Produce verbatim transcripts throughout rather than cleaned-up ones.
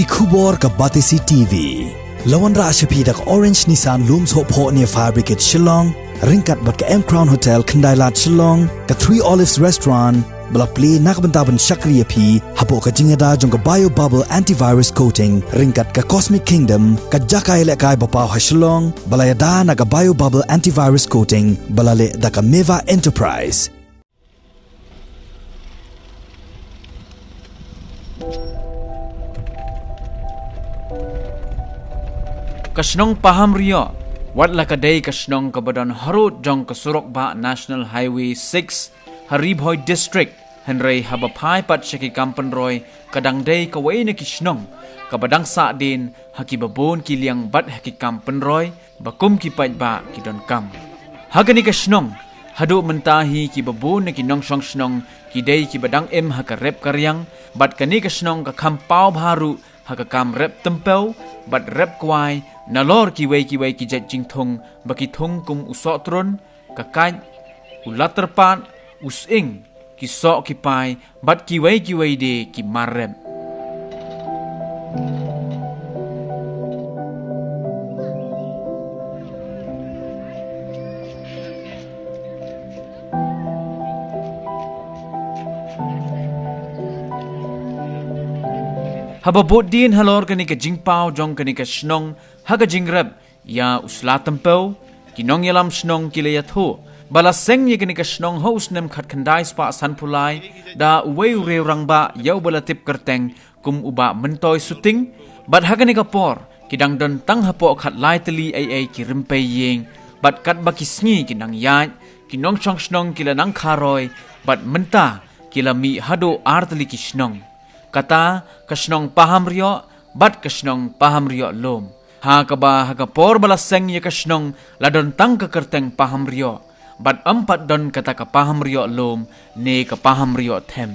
Ki khubor ka Batesi T V. La wanrah sha phi da ka Orange Nissan Lum Sohphoh near Fire Brigade Shillong, ryngkat bad ka M Crown Hotel Khyndailad Shillong, ka Three Olives Restaurant, ba la plie na ka bynta ban shakri ïa phi hapoh ka jingïada jong ka Bio Bubble Antivirus Coating, ryngkat ka Cosmic Kingdom, ka jaka ïalehkai ba paw ha Shillong, ba la ïada na ka Bio Bubble Antivirus Coating, ba la leh da ka Meva Enterprise. Ka shnong Pahamrioh, wat la ka dei ka shnong kaba don harud jong ka surok bah National Highway six, ha Ri Bhoi District, hynrei haba phai pat sha ki kam pynroi, ka dang dei kawei na ki shnong kaba dang sahdien ha kiba bun ki liang bad ha ki kam pynroi ba kum ki paidbah ki donkam. Ha kane ka shnong, haduh mynta hi kiba bun na ki nongshong shnong ki dei kiba dang im ha ka rep ka riang, bad kane ka shnong ka kham paw bha ruh ha ka kam rep tympew bad rep kwai, nalor kiwei kiwei ki jait jingthung ba ki thung kum u sohtrun, ka kait, u latyrpad, u sying, ki soh ki pai, bad kiwei kiwei de ki mar rep. Haba bud dien halor kane ka jingpaw jong kane ka shnong ha ka jingrep ïa u sla tympew, ki nongïalam shnong ki la ïathuh ba la seng ïa kane ka shnong ha u snem khatkhyndai spah sanphew lai da uwei u riew rangbah ïa uba la tip kyrteng kum u Bah Myntoi Suting, bad ha kane ka por ki dang don tang hapoh khatlai tylli eiei ki rympei ïing, bad katba ki sngi ki nang ïaid, ki nongshong shnong ki la nang kharoi, bad mynta ki la mih haduh ar tylli ki shnong. Kata ka shnong Pahamrioh bad ka shnong Pahamrioh Lum. Ha kaba ha ka por ba la seng ïa ka shnong la don tang ka kyrteng Pahamrioh, bad ym pat don kata ka Pahamrioh Lum ne ka Pahamrioh Them.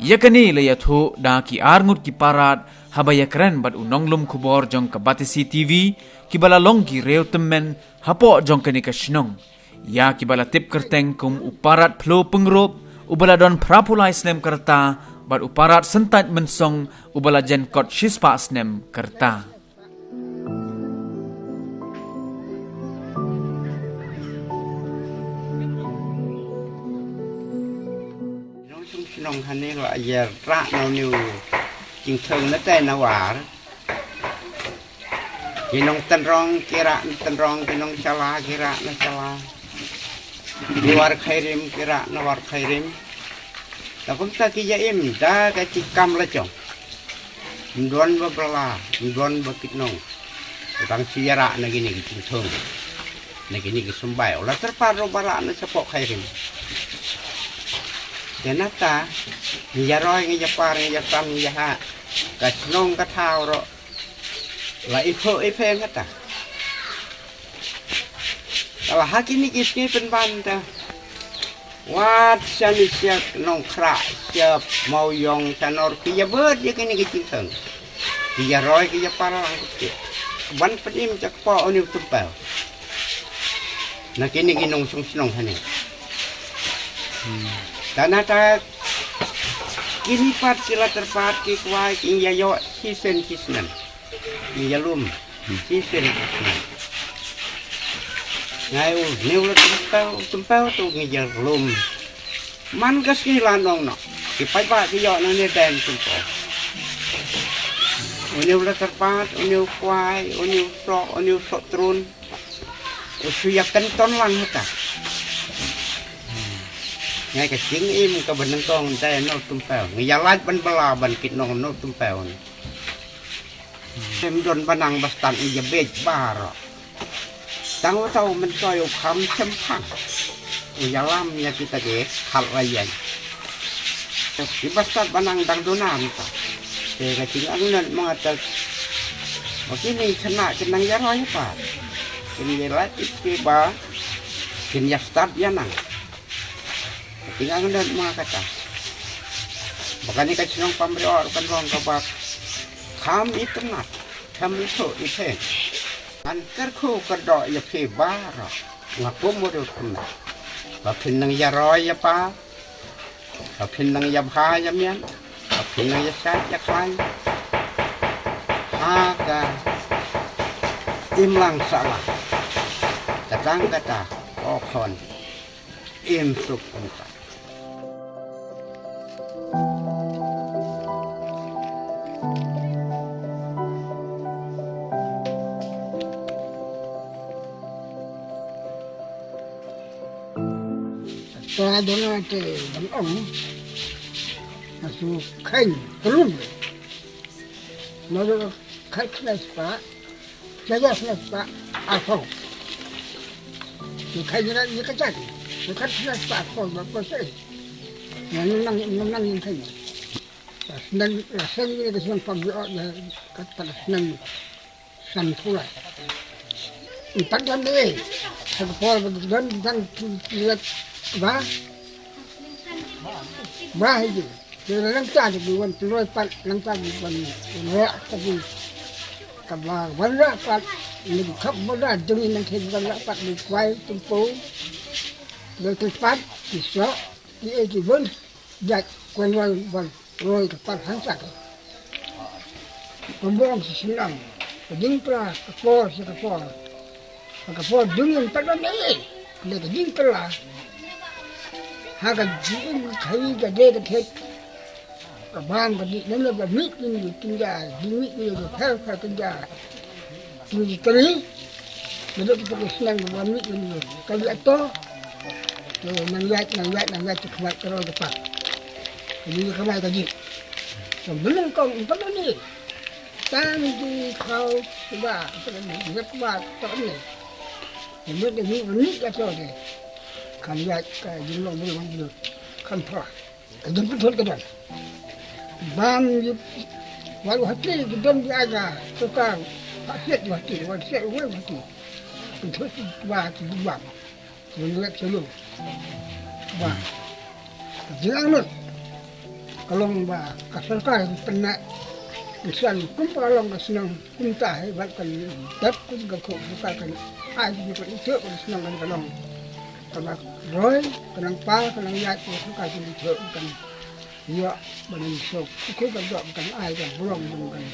Ïa kane la ïathuh da ki arngut ki parat haba ïakren bad u nonglum khubor jong ka Batesi T V, kiba la long ki riew tymmen hapoh jong kane ka shnong, ïa kiba la tip kyrteng kum u Parat Phlo Pyngrope, uba la don phraphew lai snem ka rta, bad u Parat Syntait Mynsong, uba la jen kot shispah snem ka rta. Nongshong shnong hangne la ïa rah na une u jingthung na te na war. Ki nongtynrong ki rah na tynrong, ki nongshala ki rah na shala. Ki war khairim ki rah na war khairim. Te kumta ki ïa im da ka jingkam la jong. Ym don ba bylla, ym don ba kit nong. Tang shu ïa rah na kine ki jingthung, na kine ki symbai. U la tyrpad ruh ba rah na shapoh khairim. Te nangta ngi ïa roi, ngi ïa par, ngi ïa tam, ngi ïa hah. Ka shnong ka thaw ruh la iphuh iphem hata. Te la ha kine ki sngi pynban te, wat shane sha Nongkhrah, sha Mawïong, sha Nor, ki ïa bud ïa kine ki jingthung. Ki ïa roi, ki ïa par lang kti ban pynim sha kpoh une u tympew. Na kine ki nongshong shnong hangne. Te nangta kine pat ki la tyrpad ki kwai, ki ïa ïoh shisien shisnem. Ngi ïa lum shisien shisnem. Nga ïa u, une u la tympew, tympew te ngi ïa lum. Man ka sngi la nong noh, ki paidbah ki ïoh nangne dang tympew. Une u la tyrpad, une u kwai, une u soh, une u sohtrun. U shu ïa kynton lang hata. Nga ïa ka jingim kaba nyngkong te une u tympew. Ngi ïa lait ban bylla ban kit nong une u tympew. Ym don ba nang ba stad, ngi ïa beit baroh. Tang uta u Myntoi u kham shemphang. U ïalam ïa kita ki khat la ïeng. Ki ba stad ba nang dang duna mynta. Te ka jingangnud ma nga te, ba kine ki khynnah kin nang ïa roi pat. Kin ïa lait ïa ki ba kin ïa stad ïa nang. Ka jingangnud ma nga kata. Kane ka shnong Pamrior kan long kaba kham itynnad, kham ithuh ipher. Ngan kyrkhu kyrdoh ïa phi baroh, nga kum u riewkhynnah, ba phin nang ïaroi ïa pa, ba phin nang ïabha ïamiat, ba phin nang ïashad ïakhlaiñ ha ka imlang sahlang. Ka tang kata, ko khun, im suk im sah. Te dang ong, nga shu kheiñ klum. Nga shu kheiñ spah. Jaja sna spah arphew. Ïa ka jira ïa ka jari. Ïa ka sna spah arphew ba ko sei. Ïa nang nang nang nang ïa ka. Sna sna ïa ka sna pam ïa ka ta sna san pula. Empat jam deh. Sa ka por ba don dan tu tu ba. Ba hi. Te la nangta de ki wan pynroi pat, nangta de ki wan pynroi ka ki, kaba wanrah pat, ne ki khap boda dyngi nangta ki wanrah pat, ne ki kwai tympu, ne ki pat ki soh, ki ei ki bun jait, kwan wan wan roi ka pat hangta ki. Ka bong shi shnong, ka jingpra ka por shi ka por. Ka por dun ïa pat ba mei. Ka dei ka jingkylla. Ha ka jingim ka hi ka dei ka thied. Ka bam ka dih nane ba mih ïa ngi kin ja, dih mih ïa ngi pher pher kin ja. Kin ji kari. Ka dei ka shnong ba mih ïa ngi kali ato. Nang ïaid nang ïaid nang ïaid ka khmat ka roi ka pat. Ka dei ka khmat ka dih. Ka byneng kong ka byneng. Tang ki khau ba, ba, ba, ba, ba, ba, ba, ba, ba, ba, ba, kan ïaid ka jinglong bynriew bynriew kan phra. Ka jingpynthut ka don. Bam ïa, wal wahti ki don ki aja, tukang, ha siat wahti, wal siat wahti. Pynthut ba ki bam. Ngi leh sulu ba ka jingangnud ka long ba ka sorkar ka pyneh ngi san kumba ka long ka shnong kumta hi bad kan dep ka jingkyrkhu sorkar kan ai ka jingkyrkhu ka shnong kan ka long kaba roi ka nang pa ka nang ïaid ka sorkar ka jingkyrkhu kan. Ïa, ba nang suk, ku ka dok kan ai kan burom dum kan.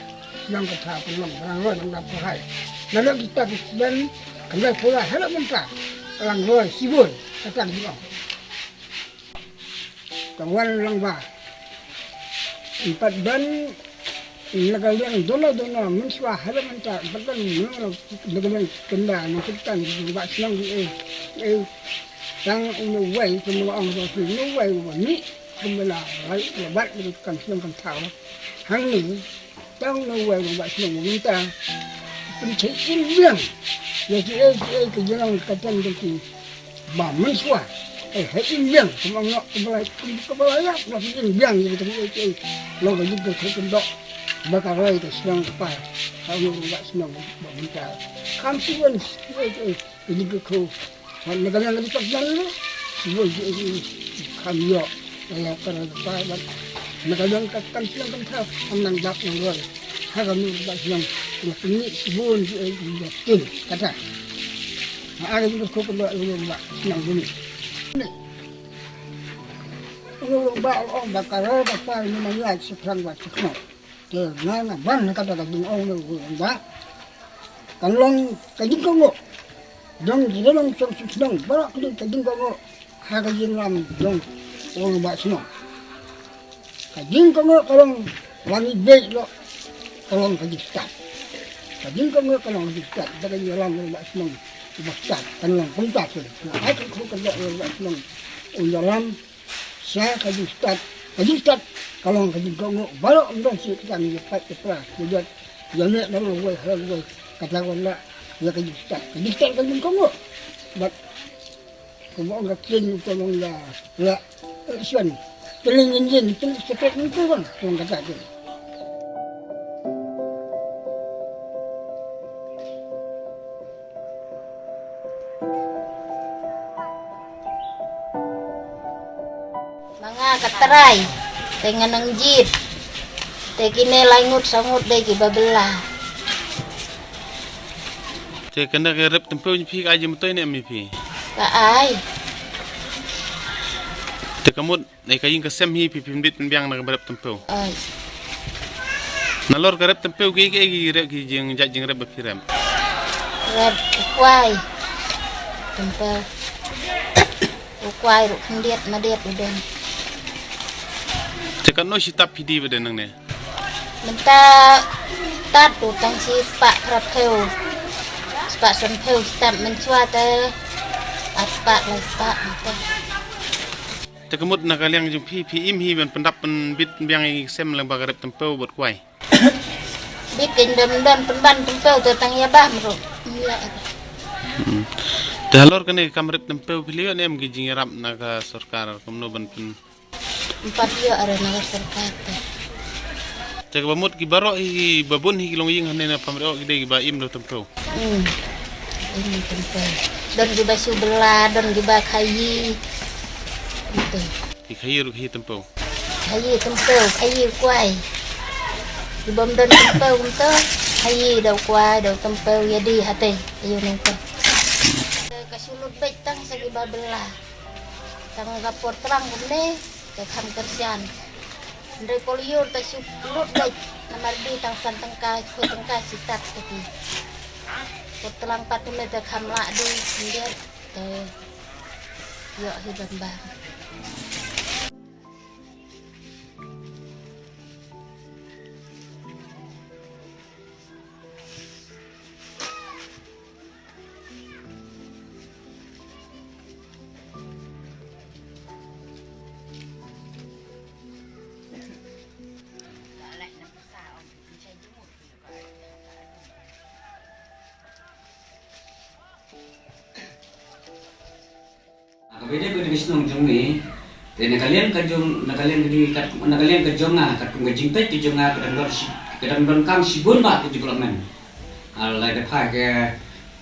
Nang ka tha pun long, nang roi nang dap ka hai. Nang dok kita ki sben, kan dok pula helok mynta. Ka lang roi, sibun, ka tang di ong. Ka wan lang ba. Empat ban, na ka liang dona dona, mynshuwa helok mynta, empat ban, na ka liang kenda, na ka tan, ba shnong di eh, eh, tang ino wai, kena ong ba shnong, ino wai, ba ni. Kumba la rai la bat la kam shnong kam thaw. Hangne tang na wai ba shnong mynta. Pynthei im biang. Ïa ki ei ki ei ki jrong ka ten ka ki ba mynshuwa. Ei hei im biang kumba ngok kumba la kumba la ïap la ki im biang ïa ki ei ki ei. Long ka juk ka khuk ka dok ba ka rai ka shnong ka pa. Hangne ba shnong ba mynta. Kam shuwa ki ei ki ei. Ini ka ko. Wan na ka liang ka diktak dan lu. Sibun ji ini kam yo. Aya para pa ban. Na ka liang ka kan siang kan thau. Am nang dap nang luar. Ha ka mi ba siang. Na kini sibun ji ini tin. Kata. Ha ada juga ko ko ba lu ba siang buni. Ni. Lu ba oh ba ka ro ba pa ni nang ya sekrang ba sekrang. Te nga nga ban kata ka jingong ne u ba kan long ka jingkohnguh. Dong jingdon shnong shnong baroh kali ka jingkohnguh ha ka jinglam dong u ba shnong. Ka jingkohnguh ka long wangi bej lo ka long ka jingstad. Ka jingkohnguh ka long ka jingstad da ka jinglam u ba shnong u ba stad kan long kumta shnong. Nga ai ka khu ka dok u ba shnong u ïalam. Sa ka jingstad, ka jingstad ka long ka jingkohnguh baroh ym don shuh kita ngi ïa pait ïa pra ïa jot ïa meh na long wei ha long wei kata ka la ïa ka jingstad, ka jingstad ka jingkohnguh. Bad kumba ong ka ktien ka long ïa la shuan. Tling yin yin tling sekrek yin tu bang ong kata tu. Ma nga ka trai. Te nga nang jied. Te kine lai ngut saw ngut dei kiba bylla. Te kane ka rep tympew jong phi ka ai jingmyntoi ne em ïa phi? Ka ai. Te ka mut, ne ka ïing ka sem hi phi pynbit pynbiang na ka rep tympew? Ai. Nalor ka rep tympew ki, ki, ki rep ki jing, jait jingrep ba phi rep? Rep u kwai. Tympew. U kwai ruh khyndiat madiat u don. Te katno shi tap phi die ba dei nangne? Mynta tad u tang shi spah phraphew. Spah sanphew shi tap, mynshuwa te ar spah lai spah mynta. Te ka mut na ka liang jong phi, phi im hi ban pyndap pynbit pynbiang ïa ki sem lyngba ka rep tympew bad kwai? Bit kein dam dam pynban tympew te tang ïa bam ruh. Ïa. Hmm. Te halor kane ka kam rep tympew phi la ïoh ne em ki jingïarap na ka sorkar kumno ban pyn? Ym pat ïoh re na ka sorkar te. Te kaba mut ki baroh hi, ba bun hi ki longïing hangne na Pamriok ki dei kiba im da u tympew. Hmm. Im da u tympew. Don kiba shu bylla, don kiba khaïi. Ym te. Ki khaïi ruh khaïi tympew. Khaïi tympew, khaïi kwai. Ki bym don tympew kumto, khaïi da u kwai, da u tympew, ïa die hatei, ïa u nongpyw. Ka shu lut beit tang sa kiba bylla. Tang ka por tlang kumne, ka kham kyrshan. Hynrei por lyiur ta shu lut beit, namar die tang san tyngka, shiphew tyngka shi tad te ki. Por tlang pat kumne te kham lah die, hynrei te ïoh hi ban bam. Kaba ïadei bad ka shnong jong ngi, te na ka liang ka jong, na ka liang ka jong ngi kat, na ka liang ka jong nga, katkum ka jingpeit ka jong nga, ka dang don shi, ka dang donkam shibun bha ka development. Ah, lada phai ka,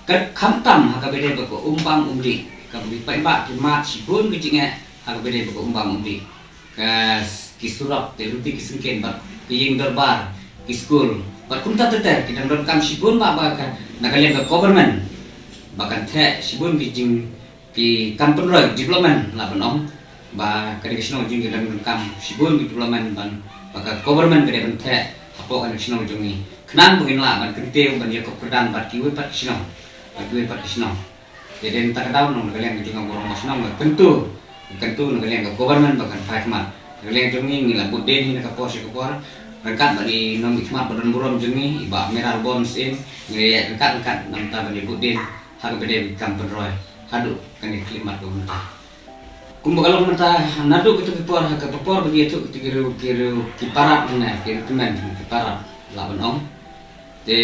ka khamtam ha kaba ïadei bad ka um bam um dih, kaba ngi paidbah ki mad shibun ka jingeh ha kaba ïadei bad ka um bam um dih. Ka s-, ki surok, te ruti ki syngkien bad ki ïing dorbar, ki skul bad kumta ter ter, ki dang donkam shibun bha ba ka, na ka liang ka government ba kan theh shibun ki jing, ki kam pynroi development, lah ban ong ba ka dei ka shnong jong ngi ka dang donkam shibun ki development ban, ba ka government ka dei ban theh hapoh ka shnong jong ngi khnang ba ngin lah ban kyntiew ban ïakob kyrdan bad kiwei pat ki shnong, bad kiwei pat ki shnong. Te dei mynta ka daw na ka liang jong nga burom ba shnong, nga kyntu, nga kyntu na ka liang ka government ba kan phai khmat. Na ka liang jong ngi, ngi la bud dien hi na ka por sha ka por. Ryngkat bad i nongmihkhmat ba don burom jong ngi, i Bah Mayralborn Syiem, ngi la ïaid ryngkat ryngkat na bynta ban ïa bud dien ha kaba ïadei bad ki kam pynroi haduh kane ka khyllipmat kaba mynta. Kumba ka long mynta, naduh kito ki por ha ka por ba ngi ïathuh kito ki riew, ki riew, ki para mynne, ki riew tymmen, ki para, lah ban ong. Te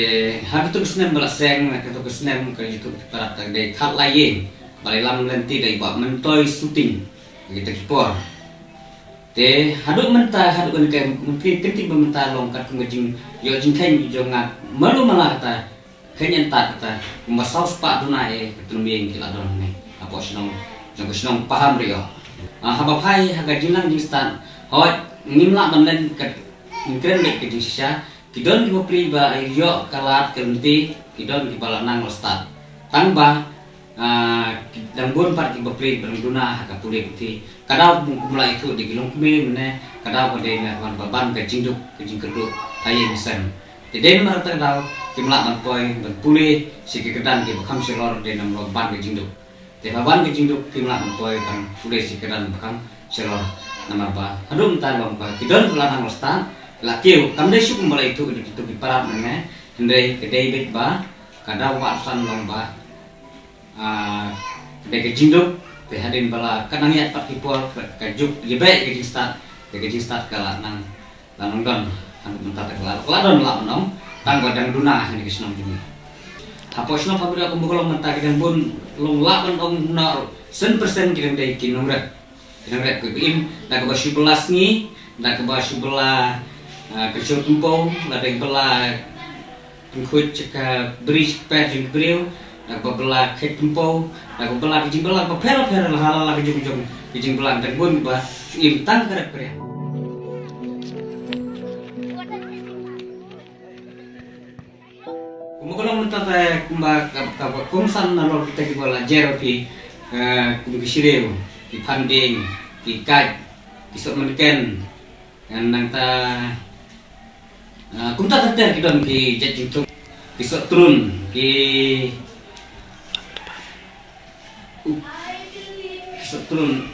ha kato ka snem ba la seng, ha kato ka snem ka ïathuh ki para, ta dei khatlai ïing ba la ïalam lynti da i Bah Myntoi Suting ha kita ki por. Te haduh mynta, haduh kane ka mynta, kynti ba mynta long katkum ka jingïoh jingkheiñ jong nga, malu mala kata, kheiñ ïa kata, kumba saw spah duna ïa ka tnum ïing ki la don hangne hapoh shnong jong ka shnong Pahamriok. Ah, haba phai ha ka jingnang jingstad, hooid, ngim lah ban len ka, ngim kren beit ka jingshisha, ki don ki bapli ba ïoh ka lad ka lynti, ki don kiba la nang la stad. Tang ba, ah, ki dang bun pat ki bapli ba dang duna ha ka pule puthi. Ka daw kum, kum la ïathuh da ki longkmie mynne, ka daw ka dei na ka ban ba ban ka jingduk, ka jingkyrduh ha ïing ha sem. Te dei namar kata ka daw kim lah ban poi ban pule sha ki kyrdan kiba kham shalor, dei namar ba ban ka jingduk. Te ba ban ka jingduk kim lah ban poi ban pule sha ki kyrdan ba kham shalor. Namar ba haduh mynta long ba ki don ba la nang la stad, la kiew, kam dei shuh kumba la ïathuh da kito ki para mynne, hynrei ka dei beit ba ka daw ba san long ba, ah, ka dei ka jingduk, te hadien ba la ka nang ïaid pat ki por, ka juk ïa beit ka jingstad, te ka jingstad ka la nang, la nang don, haduh mynta te ka la, la don lah ban ong, tang ba dang duna ha kane ka shnong jong ngi. Hapoh shnong Pamriok kumba ka long mynta ki dang bun long lah ban ong na sien persen ki dang dei ki nongrep. Ki nongrep kiba im, da kaba shu bylla sngi, da kaba shu bylla, ah, kynshew tympew, lada ki bylla pynkhuid sha ka bri sha ka kper jong ki briew, da kaba bylla kheit tympew, da kaba bylla ki jingbylla bapher bapher, la ha la la ka jong jong ki jingbylla, dang bun kiba shu im tang ka rep ka riang. Kumba mynta te kumba ka ka kongsan nalor kita kiba la jer phi, eh, kum ki syriew, ki phandieng, ki kait, ki sohmynken, nangta, eh, kumta ter ter ki don ki jait jingthung, ki sohtrun, ki ki sohtrun,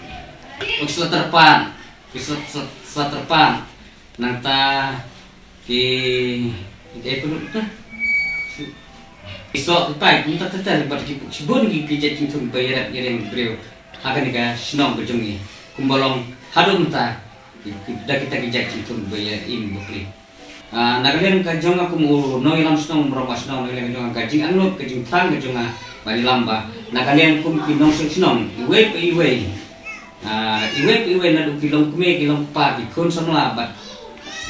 ki sohterpan, ki soh soh sohterpan, nangta ki ki pun ta ki soh ki pai kumta ter ter bad ki shibun ki ki jait jingthung ba ïarap ïarem briew ha kane ka shnong ka jong ngi kumba long haduh mynta ki ki da kita ki jait jingthung ba ïa im ba pli. Ah, na ka liang ka jong nga kum u nongïalam shnong, mrong ba shnong, na ka liang ka jong nga ka jingangnud ka jingthrang ka jong nga ba ïalam ba na ka liang kum ki nongshong shnong iwei pa iwei. Ah, iwei pa iwei naduh ki long kmie ki long kpa ki khun samla bad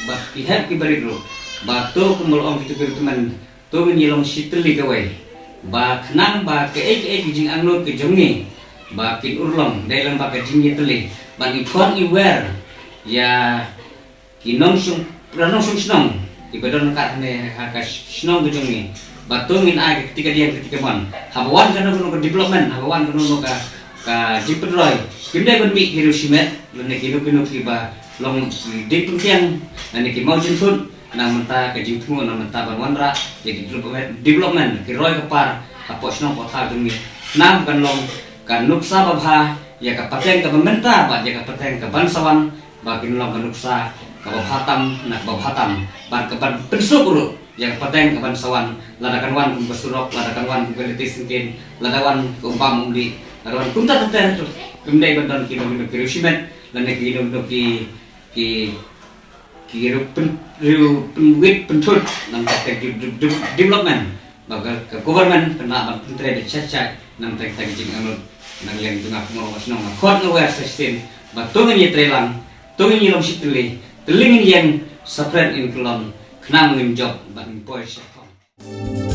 bad ki hep ki barit ruh ba to kum ba long kitu ki tymmen to ngin ïa long shi tylli kawei ba khnang ba kaei kaei ki jingangnud ki jong ngi ba kin urlong dei lang ba ka jingïatylli ban i khon i wer ïa ki nongshong ra nongshong shnong kiba don kat ne ha ka shnong ka jong ngi ba to ngin ai ka kti ka diang ka kti ka mon haba wan ka nong ka development haba wan ka nong ka ka jingpynroi kim dei ban mih ki riewshimet lane ki nuk ki nuk kiba long ki ding pynkiang lane ki mau jingthut nang mynta ka jingthmu nang mynta ban wanrah ïa ki development development ki roi ka par hapoh shnong poh thaw jong ngi nang kan long ka nuksa babha ïa ka pateng kaba mynta bad ïa ka pateng ka ban sa wan ba kin long ka nuksa kaba bha tam na kaba bha tam bad ka ban pynsuk ruh ïa ka pateng ka ban sa wan lada kan wan kum ka surok lada kan wan kum ka lynti syngkien lada wan ka um bam um dih lada wan kumta ter ter ruh kim dei ban don ki nong ki riewshimet lane ki nong ki ki ki riewpyn riewpynwit pynthut nang ka ter development ba ka government kane ban pyntrei da chak chak nang ter ter jingangnud nang liang tu nga kumno ba shnong nga khot nga wer sa shisien ba to ngin ïatrei lang to ngin ïalong shi tylli tylli ngin ïeng sa pret ngin kyllon khnang ngin jop ba ngin poi sha thong.